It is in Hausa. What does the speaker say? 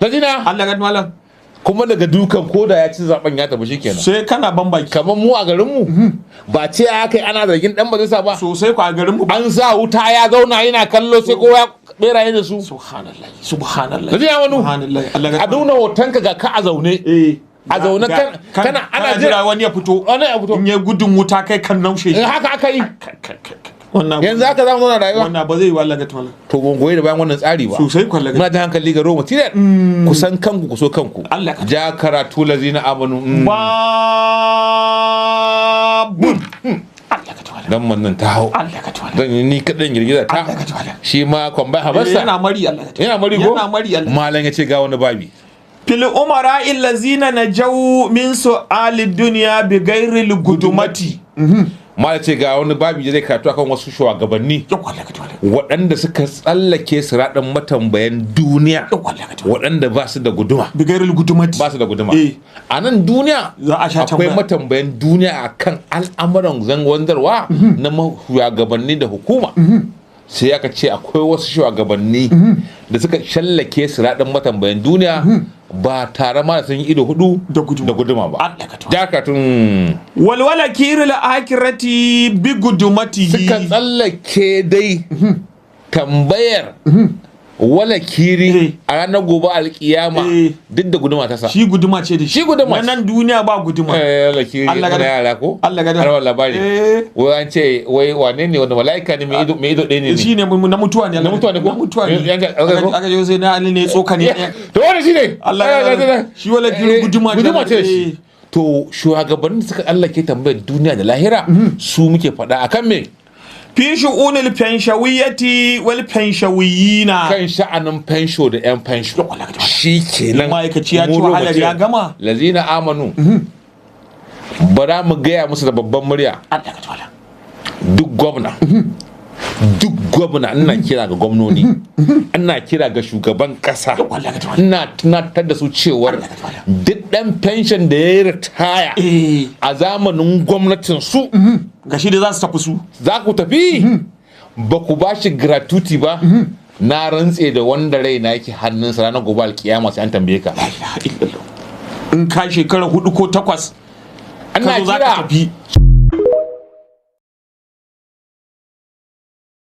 Lazina. Allah ga malam. Kuma daga dukan koda ya ci zaben ya tafi, shikenan. Sai kana ban baki. Kamar mu a garinmu, ba ce aka yi ana zargin dan majalisa ba? Sosai ku, a garin mu ba. An sa wuta, ya zauna yana kallo, sai kowa ya beraye da su. Subhanallah, subhanallah. Lazina wani. Subhanallah, Allah ga A nuna hotonka, ga ka a zaune. A zaune kana ana jira wani ya fito. Wani ya fito. In ya gudun wuta, kai kan naushe In shi. haka aka yi. Kai, kai, kai. Wannan Yanzu haka za mu zauna rayuwa? Wannan ba zai yi wa, Allah ga malam. To, ban goyi da bayan wannan tsari ba. Sosai ku, Allah ga Muna da hankali ga Roma material, ku san kanku, ku so kanku. Allah ka Ja karatu, lazina amanu. Babun Allah ka tawala. Dan wannan ta hau. Allah ka tawala. Dan ni kadan girgiza ta. Allah ka tawala. Shi ma kwambai habarsa. Yana mari, Allah ka tawala. Yana mari ko? Yana mari, Allah. Malam ya ce ga wani babi. Fil umara illazina najaw min su'ali dunya bi ghairi gudumati. Malam ce ga wani babi da zai karatu akan wasu shugabanni Yau, Allah ka tawala. waɗanda suka tsallake siraɗin matambayan duniya, Yau, Allah ka tawala. waɗanda ba su da guduma. Bi ghairi gudumati. Ba su da guduma. A nan duniya Za a sha akwai tambaya. matambayan duniya akan al'amuran wanzarwa na shugabanni da hukuma. Sai aka ce akwai wasu shugabanni da suka shallake siraɗin matambayan duniya ba tare ma da sun yi ido hudu Da guduma. da guduma ba. Allah ka tawala. Jakatun. Walwala kiril akirati bi gudumatihi. Suka tsallake dai tambayar wala kiri a ranar gobe alkiyama duk da guduma ta sa. Shi guduma ce da shi. Shi guduma Na nan duniya ba guduma. Eh, wala kiri. Allah muna yara ko Allah har wani labari. Wai an ce wai wane ne, wanda mala'ika ne mai ido ɗaya ne? Shi ne na mutuwa ne. Na mutuwa ne ko? Na mutuwa ne. Ko? Aka je sai na Ali ne tsoka ne. To, wani shi ne. Allah ya shi wala kiri guduma ce. Guduma ce da shi. To, shugabannin suka tsallake tambayar duniya da lahira, su muke faɗa akan me? Fi shu'unil fenshawiyati wal fenshawiyina. Kan sha'anin fensho da 'yan fensho. Shi kenan. Ma'aikaci ya ci Mu wahalar lokaci. ya gama. Lazina amanu, bara mu gaya musu da babban murya. Allah ka tawala. Duk gwamna, duk gwamna, ina kira ga gwamnoni, ina kira ga shugaban kasa, Allah ka tawala. ina tunatar da su cewar duk dan pension da ya yi ritaya a zamanin gwamnatin su, Gashi da za su tafi su. za ku tafi ba ku ba shi gratuity ba, na rantse da wanda raina yake hannunsa, ranar gobe alkiyama sai an tambaye ka. La ilaha illallah. In ka shekara hudu ko takwas Ana ka zo za ka kira tafi.